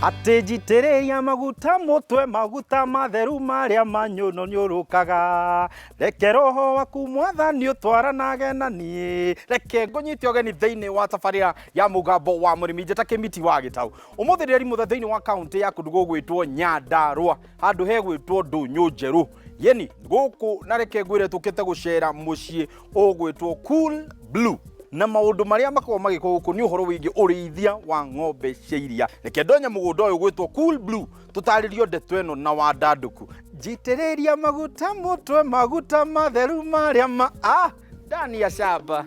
Atĩ njitĩrĩria maguta mũtwe, maguta matheru marĩa manyũno nĩũrũkaga. Reke roho waku Mwathani ũtwaranage na niĩ. Reke ngũnyite ũgeni thĩinĩ wa tabarĩra ya Mũgambo wa Mũrĩmi. Njĩta Kĩmiti wa Gĩtaũ. Ũmũthĩ ndĩrĩ Rimutha thĩinĩ wa kaũntĩ ya kũndũ gũgwĩtwo Nyandarũa, handũ hegwĩtwo Ndũnyũ Njerũ. Yeni gũkũ, na reke ngwĩre tũkĩte gũcera mũciĩ ũgwĩtwo Cool Blue, na maũndũ marĩa makoragwo magĩkwo gũkũ nĩ ũhoro wĩgiĩ ũrĩithia wa ng'ombe cia iria. Reke ndonye mũgũnda ũyũ gwĩtwo Cool Blue, tũtarĩrio ndeto ĩno na wandandũku. Njitĩrĩria maguta mũtwe, maguta matheru marĩa ma ah, ndani ya shamba.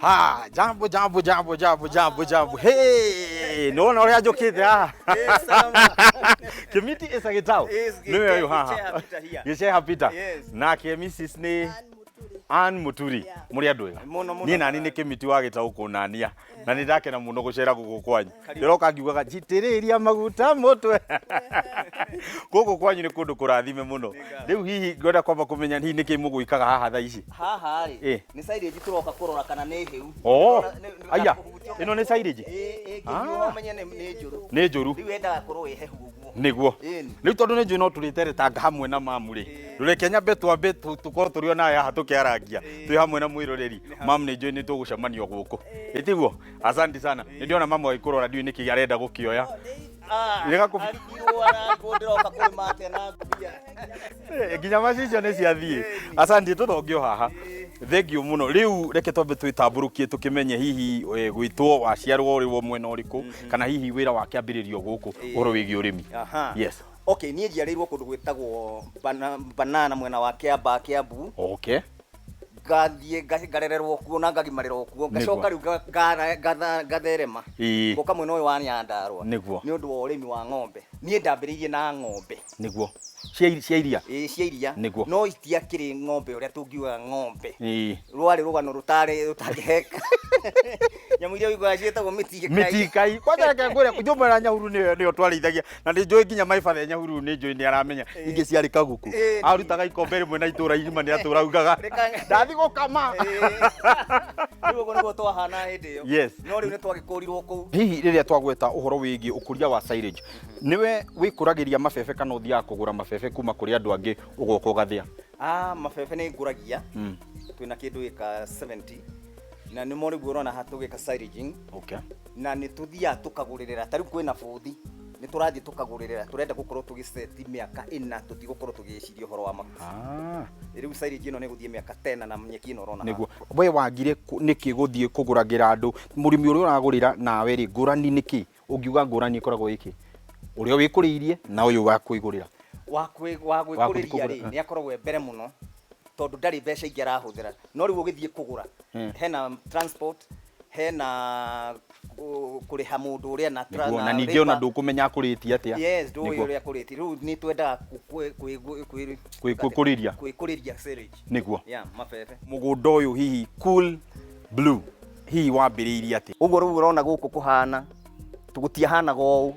Ha, jambo jambo jambo jambo jambo jambo. Hey, nĩwona ũrĩa njũkĩte haha? Kĩmiti is a gĩtaũ. Nĩwe ũyũ haha. Gĩceha Peter. Nake Mrs nĩ Ann Muturi. Mũrĩ andũ ega? Mũno, mũno. Niĩ nani nĩ Kĩmiti wa gĩtaũ kũnania. Na nĩ ndakena mũno gũcera gũkũ kwanyu. Ndĩroka ngiugaga njitĩrĩria maguta mũtwe. Gũkũ kwanyu nĩ kũndũ kũrathime mũno. Rĩu hihi ngwenda kwamba kũmenya hihi nĩkĩ mũgwĩkaga haha thaa ici? Haha rĩ, Eh. nĩ silage tũroka kũrora kana nĩ hĩu. Oh, Nĩ- aya, kũhutia- ĩno nĩ silage? Ĩ, Ah. ĩngĩhiũha ũmenye nĩ njũru. Nĩ njũru. Rĩu yendaga kũrwo ĩ hehu ũguo. Nĩguo. Ĩni. Rĩu tondũ nĩ njũĩ no tũrĩteretanga hamwe na mamu rĩ, reke nyambe twambe tũkorwo tũrĩ onawe haha tũkĩarangia twĩ hamwe na mwĩroreri. Mamu, nĩ njũĩ nĩ tũgũcemanio gũkũ, ĩtiguo? Asante sana. Nĩ ndĩrona mamu agĩkũrora, ndiũĩ nĩkĩ arenda gũkĩoya. Ah, arigirwo arangwo ndĩroka kũrĩma atĩa na mbia. Nginya macicio nĩ ciathiĩ. Asante, tũthongio haha. Thengiũ mũno. Rĩu reke twambe twĩtambũrũkie tũkĩmenye hihi gwĩtwo waciarwo ũrĩ wa mwena ũrĩkũ, kana hihi wĩra wakĩambĩrĩrio gũkũ ũhoro wĩgiĩ ũrĩmi. Aha. Yes. Okay, niĩ njiarĩirwo kũndũ gwĩtagwo Banana mwena wa Kĩambaa, Kĩambu. Ngathiĩ ngarererwo kuo na ngagimarĩrwo kuo, ngacoka rĩu ngatherema ngoka mwena ũyũ wa Nyandarũa nĩ ũndũ wa ũrĩmi wa ng'ombe. Niĩ ndambĩrĩirie na ng'ombe. Nĩguo, cia iria? Ĩĩ, cia iria. No itiakĩrĩ ng'ombe ũrĩa tũngiuga ng'ombe. Rwarĩ rũgano rũtarĩ rũtangĩheka. Nyamũ iria ũiguaga ciĩtagwo mĩtikai. Mĩtikai. Kwanja reke ngwĩre, nyũmba ya Nyahururu nĩyo twarĩithagia, na nĩ njũĩ nginya my father Nyahururu nĩ njũĩ nĩ aramenya ingĩ ciarĩ kaguku. Arutaga ikombe rĩmwe na itũra igima nĩ atũra augaga ndathi gũkama. Rĩu ũguo nĩguo twahana hĩndĩ ĩyo. No rĩu nĩ twagĩkũrirwo kũu. Hihi rĩrĩa twagweta ũhoro wĩgiĩ ũkũria wa silage, nĩwe wĩkũragĩria mabebe kana ũthiaga kũgũra mabebe kuma kũrĩ andũ angĩ ũgoka ũgathĩa? Ah, mabebe nĩ ngũragia. Twĩna kĩndũ ĩka 70 na nĩmo rĩu ũrona haha tũgĩka silaging. Na nĩ tũthiaga tũkagũrĩrĩra, ta rĩu kwĩna bũthi nĩ tũrathiĩ tũkagũrĩrĩra, tũrenda gũkorwo tũgĩceti mĩaka 4, tũtigũkorwo tũgĩciria ũhoro wa mahuti. Rĩu silage ĩno nĩ gũthiĩ mĩaka 10 na nyeki ĩno ũrona haha. Nĩguo. We wagire nĩkĩ gũthiĩ kũgũragĩra andũ? Mũrĩmi ũrĩa ũragũrĩra nawe rĩ, ngũrani nĩkĩ? Ũngiuga ngũrani ĩkoragwo ĩkĩ? Ũrĩa wĩkũrĩirie na ũyũ wa kwĩgũrĩra. Wa Wa gwĩkũrĩria gũthiĩ rĩ, kũgũra. nĩ akoragwo e mbere mũno tondũ ndarĩ mbeca ingĩ arahũthĩra. No rĩu ũgĩthiĩ kũgũra, hena transport, hena kũrĩha mũndũ ũrĩa na Nĩguo, na na ningĩ ona labor. ndũkũmenya akũrĩtie atĩa. Yes, ndũĩ Nĩguo. ũrĩa akũrĩtie. Rĩu nĩ twendaga Gwĩkũrĩria. Gwĩkũrĩria silage. Nĩguo. Yeah, mabebe. Mũgũnda ũyũ hihi Cool Blue hihi wambĩrĩirie atĩa? Ũguo rĩu ũrona gũkũ kũhana, gũtiahanaga ũũ,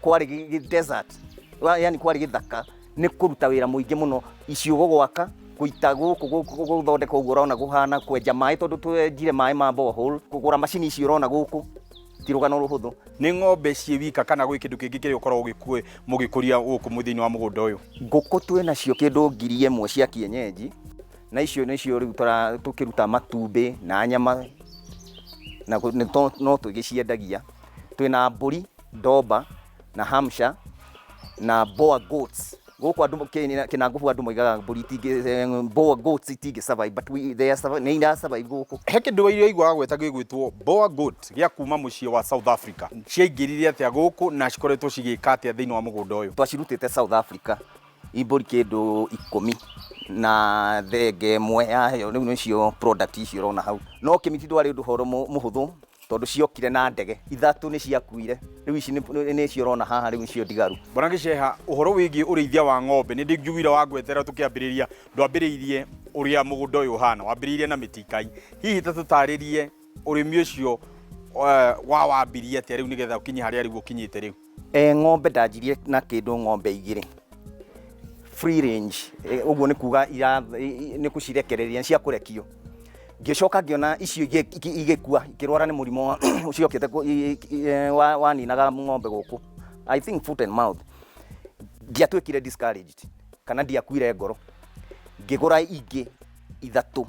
kwarĩ desert, yani kwarĩ gĩthaka, nĩ kũruta wĩra mũingĩ mũno, iciũgũ gwaka, gũita gũkũ, gũthondeka ũguo ũrona kũhana, kwenja maĩ tondũ twenjire maĩ ma borehole, kũgũra macini ici ũrona gũkũ, ti rũgano rũhũthũ. Nĩ ng'ombe ciĩ wika kana gwĩ kĩndũ kĩngĩ kĩrĩa ũkoragwo mũgĩkũria gũkũ thĩinĩ wa mũgũnda ũyũ? Ngũkũ twĩ nacio kĩndũ 1000 cia kienyeji, na icio nĩcio rĩu tũkĩruta matumbĩ na nyama, na no tũgĩciendagia. Twĩna mbũri, Doba na Hampshire na Boer goats. Gũkũ andũ Kĩnangobu andũ moigaga mbũri itingĩ, Boer goats itingĩ survive, but we, they are survive, nĩ ira survive gũkũ. He kĩndũ waiguaga gweta gĩgwĩtwo Boer goat gĩa kuma mũciĩ wa South Africa. Ciaingĩrire atĩa gũkũ na cikoretwo cigĩka atĩa thĩinĩ wa mũgũnda ũyũ? Twacirutĩte South Africa i mbũri kĩndũ 10 na thenge ĩmwe yayo, rĩu nĩcio product icio ũrona hau. No kĩmiti ndwarĩ ũndũ ũhoro mũhũthũ tondũ ciokire na ndege ithatũ nĩ ciakuire, rĩu ici nĩcio ũrona haha, rĩu nĩcio ndigaru. Bwana Gĩceha, ũhoro wĩgiĩ ũrĩithia wa ng'ombe nĩ ndĩnjiguire wangwetera tũkĩambĩrĩria, ndwambĩrĩirie ũrĩa mũgũnda ũyũ ũhana, wambĩrĩirie na mĩtikai. Hihi ta tũtarĩrie ũrĩmi ũcio wa wambirie atĩa rĩu nĩgetha ũkinye harĩa rĩu ũkinyĩte rĩu? Ng'ombe ndanjirie na kĩndũ ng'ombe igĩrĩ free range, ũguo nĩ kuga nĩ gũcirekereria, nĩ cia kũrekio. Ngĩcoka ngĩona icio igĩkua, ikĩrwara nĩ mũrimũ ũcio ũkĩte waninaga ng'ombe gũkũ, I think foot and mouth. Ndiatuĩkire discouraged kana ndiakuire ngoro, ngĩgũra ingĩ ithatũ.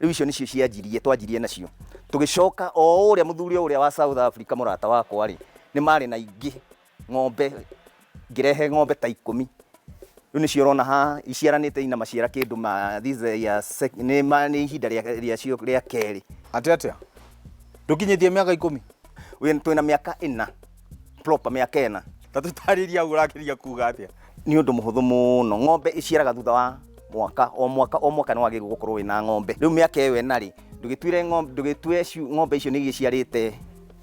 Rĩu icio nĩcio cianjirie, twanjirie nacio. Tũgĩcoka o ũrĩa mũthuri ũrĩa wa South Africa mũrata wakwa rĩ, nĩ marĩ na ingĩ ng'ombe, ngĩrehe ng'ombe ta 10. Rĩu nĩcio ũrona haha iciaranĩte, ina maciara kĩndũ ma this is ya nĩ ma, nĩ ihinda rĩacio rĩa kerĩ. Atĩ atĩa? Ndũkinyĩtie mĩaka 10? Twĩna mĩaka 4 proper, mĩaka 4. Ta tũtarĩrie hau ũrakĩria kuga atĩa? Nĩ ũndũ mũhũthũ mũno. Ng'ombe ĩciaraga thutha wa mwaka, o mwaka, o mwaka nĩ wagĩrĩirwo gũkorwo wĩna ng'ombe. Rĩu mĩaka ĩyo 4 rĩ, ndũgĩtuire ng'ombe, ndũgĩtue ng'ombe icio nĩ igĩciarĩte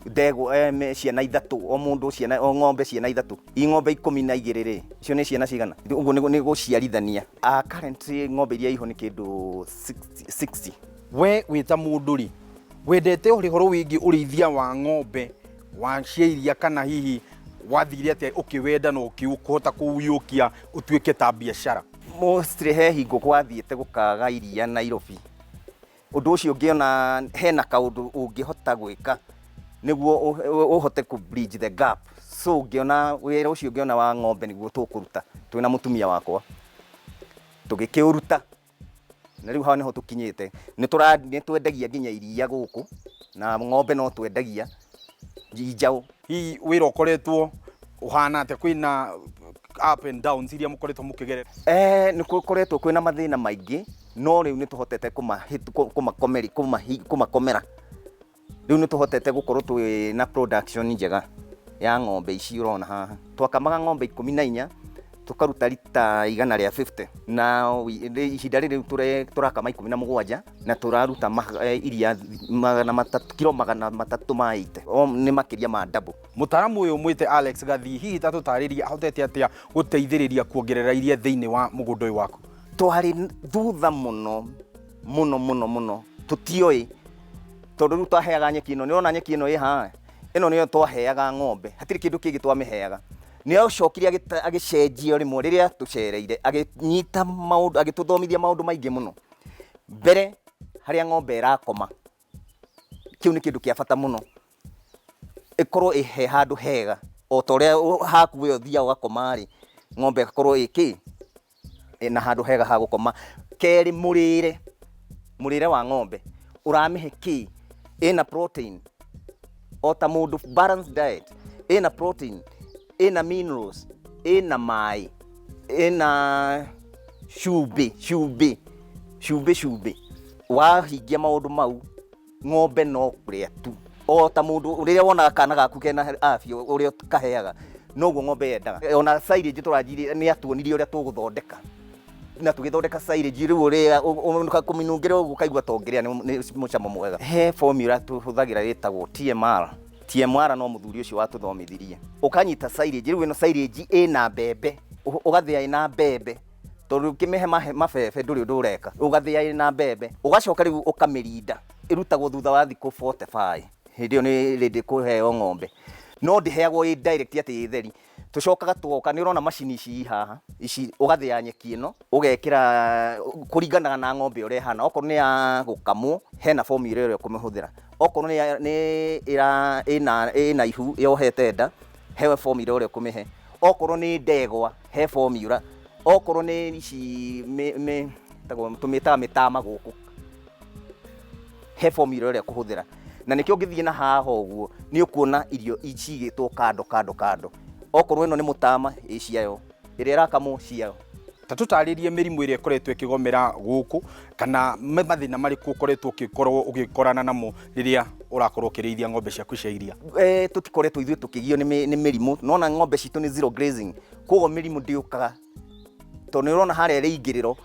ndegwa, ciana 3, o mũndũ ciana, o ng'ombe ciana 3. I ng'ombe 12 rĩ, icio nĩ ciana cigana? Ũguo nĩ gũciarithania. Currently ng'ombe iria iho nĩ kĩndũ 60. We wĩ ta mũndũ rĩ, wendete ũhoro wĩgiĩ ũrĩithia wa ng'ombe wa cia iria, kana hihi wathire atĩa ũkĩwenda na ũkĩhota kũũiyũkia ũtuĩke ta biacara? Mostly he hingo gwathiĩte gũkaga iria Nairobi. Ũndũ ũcio ũngĩona hena kaũndũ ũngĩhota gwĩka nĩguo ũhote kũ bridge the gap. So ũngĩona wĩra ũcio ũngĩona wa ng'ombe nĩguo tũkũruta twĩna mũtumia wakwa, tũgĩkĩũruta na rĩu haha nĩho tũkinyĩte. Nĩ twendagia nginya iria gũkũ na ng'ombe no twendagia njaũ. Hihi wĩra ũkoretwo ũhana atĩa? Kwĩna up and downs iria mũkoretwo mũkĩgerera? Nĩ gũkoretwo kwĩna mathĩna maingĩ, no rĩu nĩ tũhotete kũmakomera. Rĩu nĩ tũhotete gũkorwo twĩna production njega ya ng'ombe ici ũrona haha. Twakamaga ng'ombe 14, tũkaruta rita igana rĩa 50, na ihinda rĩrĩ rĩu tũrakama 17 na tũraruta iria magana matatũ, kiro magana matatũ ma 80. O nĩ makĩria ma double. Mũtaaramu ũyũ mwĩte Alex Gathii, hihi ta tũtarĩrie ahotete atĩa gũteithĩrĩria kuongerera iria thĩinĩ wa mũgũnda ũyũ waku? Twarĩ thutha mũno mũno mũno mũno, tũtioĩ, tondũ rĩu twaheaga nyeki ĩno. Nĩ ũrona nyeki ĩno ĩ haha, ĩno nĩyo twaheaga ng'ombe, hatirĩ kĩndũ kĩngĩ twamĩheaga. Nĩ acokire agĩcenjia rĩmwe rĩrĩa tũcereire, agĩnyita maũndũ, agĩtũthomithia maũndũ maingĩ mũno. Mbere harĩa ng'ombe ĩrakoma, kĩu nĩ kĩndũ kĩa bata mũno, ĩkorwo ĩhe handũ hega, o ta ũrĩa haku we ũthiaga ũgakoma rĩ, ng'ombe ĩgakorwo ĩkĩ ĩna handũ hega ha gũkoma. Kerĩ, mũrĩre wa ng'ombe ũramĩhe kĩ? Ĩna protein o ta mũndũ, balanced diet, ĩna protein, ĩna minerals, ĩna maĩ, ĩna cumbĩ, cumbĩ, cumbĩ, cumbĩ. Wahingia maũndũ mau, ng'ombe no kũrĩa tu. O ta mũndũ rĩrĩa wonaga kana gaku kena afya ũrĩa kaheaga, noguo ng'ombe yendaga. Ona silage tũranjirie, nĩ atuonirie ũrĩa tũgũthondeka, na tũgĩthondeka silage rĩu ũrĩa kũmĩnungĩra ũguo ũkaigua ta ũngĩrĩa, nĩ mũcamo mwega. He formula tũhũthagĩra ĩtagwo TMR. TMR no mũthuri ũcio watũthomithirie. Ũkanyita silage, rĩu ĩno silage ĩna mbembe, ũgathĩa ĩna mbembe, tondũ ũkĩmĩhe mabebe ndũrĩ ũndũ ũreka, ũgathĩa ĩna mbembe, ũgacoka rĩu ũkamĩrinda. Ĩrutagwo thutha wa thikũ 45, hĩndĩ ĩyo nĩ ready kũheo ng'ombe. No ndĩheagwo ĩ direct atĩ ĩ theri. Tũcokaga twoka, nĩ ũrona macini ici haha, ici ũgathĩa nyeki ĩno, ũgekĩra kũringanaga na ng'ombe ũrĩa ĩhana. Okorwo nĩ ya gũkamwo, hena formula ĩrĩa ũkũmĩhũthĩra. Okorwo nĩ ĩna ihu yohete nda, he formula ĩrĩa ũkũmĩhe. Okorwo nĩ ndegwa, he formula. Okorwo nĩ ici tũmĩtaga mĩtama gũkũ, he formula ĩrĩa ũkũhũthĩra. Na nĩkĩo ũngĩthiĩ na haha ũguo, nĩ ũkuona irio cigĩtwo kando kando kando. Okorwo ĩno nĩ mũtama, ĩ ciayo, ĩrĩa ĩrakamwo ciayo. Ta tũtarĩrie mĩrimũ ĩrĩa ĩkoretwo ĩkĩgomera gũkũ, kana mathĩna marĩkũ ũkoretwo ũgĩkorwo ũgĩkorana namo rĩrĩa ũrakorwo ũkĩrĩithia ng'ombe ciaku cia iria? Tũtikoretwo ithuĩ tũkĩgio nĩ mĩrimũ. Nona ng'ombe citũ nĩ zero grazing, koguo mĩrimũ ndĩũkaga, tondũ nĩ ũrona harĩa rĩingĩrĩro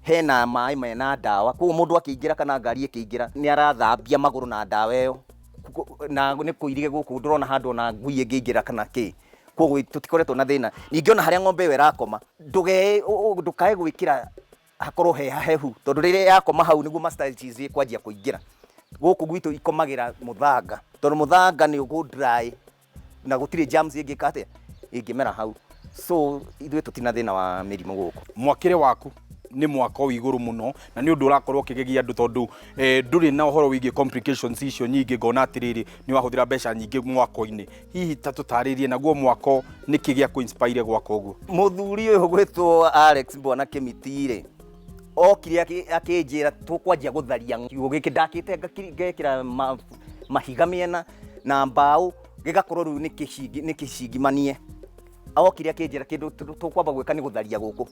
hena maĩ mena ndawa, koguo mũndũ akĩingĩra kana ngari ĩkĩingĩra nĩ arathambia magũrũ na ndawa ĩyo, na nĩ kũirige gũkũ ndũrona handũ ona ngui ĩngĩingĩra kana kĩ. Koguo tũtikoretwo na thĩna. Ningĩ ona harĩa ng'ombe ĩyo ĩrakoma, ndũkae gwĩkĩra hakorwo he hahehu, tondũ rĩrĩa yakoma hau nĩguo mastitis ĩkwanjia kũingĩra. Gũkũ gwitũ ikomagĩra mũthanga, tondũ mũthanga nĩ ũgũ dry na gũtirĩ germs ĩngĩka atĩa ĩngĩmera hau. So ithuĩ tũtina thĩna wa mĩrimũ gũkũ. Mwakĩre waku Nĩ mwako wĩ igũrũ mũno na nĩ ũndũ ũrakorwo ũkĩgegia andũ tondũ ndũrĩ na ũhoro wĩgiĩ complications icio nyingĩ. Ngona atĩrĩrĩ, nĩ wahũthĩra mbeca nyingĩ mwako-inĩ. Hihi ta tũtarĩrie naguo mwako, nĩkĩ gĩa kũ-inspire gwaka ũguo? Mũthuri ũyũ gwĩtwo Alex Bwana Kĩmiti rĩ, okire akĩnjĩra tũkwanjia gũtharia kiugũ gĩkĩ ndakĩte, ngekĩra mahiga mĩena na mbaũ, gĩgakorwo rĩu nĩ kĩcingimanie. Okire akĩnjĩra kĩndũ tũkwamba gwĩka nĩ gũtharia gũkũ,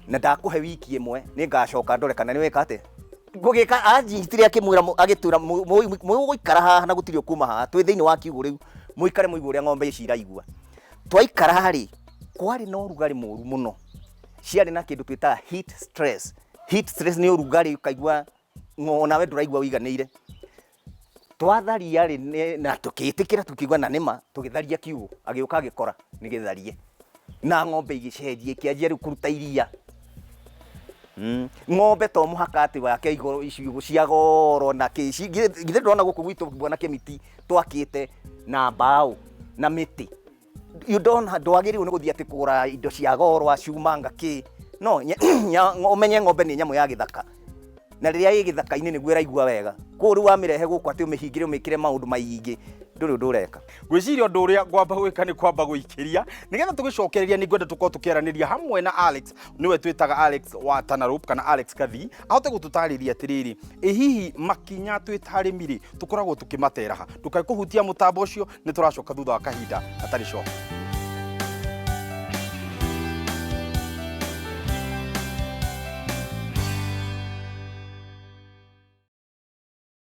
na ndakũhe wiki ĩmwe, nĩ ngacoka ndore kana nĩ weka atĩa. Ngũgĩka anjitire akĩmwĩra agĩtwĩra, "Mũgũikara haha na gũtirĩ ũkuma haha, twĩ thĩinĩ wa kiugũ rĩu, mũikare mũigue ũrĩa ng'ombe ici iraigua." Twaikara rĩ, kwarĩ na ũrugarĩ mũru mũno, ciarĩ na kĩndũ twĩtaga heat stress. Heat stress nĩ ũrugarĩ, ũkaigua onawe ndũraigua ũiganĩire. Twatharia rĩ, na tũkĩĩtĩkĩra, tũkiuga na nĩma, tũgĩtharia kiugũ. Agĩũka agĩkora nĩ gĩtharie na ng'ombe igĩcenjia, ikĩanjia rĩu kũruta iria. Ng'ombe to mũhaka atĩ wake igũrũ ciugũ cia goro na kĩ. Githĩ ndũrona gũkũ gwitũ Bwana Kĩmiti twakĩte na mbaũ na mĩtĩ? You don't, ndwagĩrĩirwo nĩ gũthiĩ atĩ kũgũra indo cia goro, cuma nga kĩ. No ũmenye ng'ombe nĩ nyamũ ya gĩthaka, na rĩrĩa ĩ gĩthaka-inĩ nĩguo ĩraigua wega. Koguo rĩu wamĩrehe gũkũ atĩ ũmĩhingĩre, ũmĩkĩre maũndũ maingĩ, ndũrĩ ũndũ ũreka. Ngwĩciria ũndũ ũrĩa ngwamba gwĩka nĩ kwamba gũikĩria nĩgetha tũgĩcokereria. Nĩ ngwenda tũkorwo tũkĩaranĩria hamwe na Alex, nĩwe twĩtaga Alex wa Tanarup kana Alex Kathi, ahote gũtũtarĩria atĩrĩrĩ, ĩ hihi makinya twĩ ta arĩmi rĩ, tũkoragwo tũkĩmatera ha? Ndũkae kũhutia mũtambo ũcio, nĩ tũracoka thutha wa kahinda gatarĩ coka.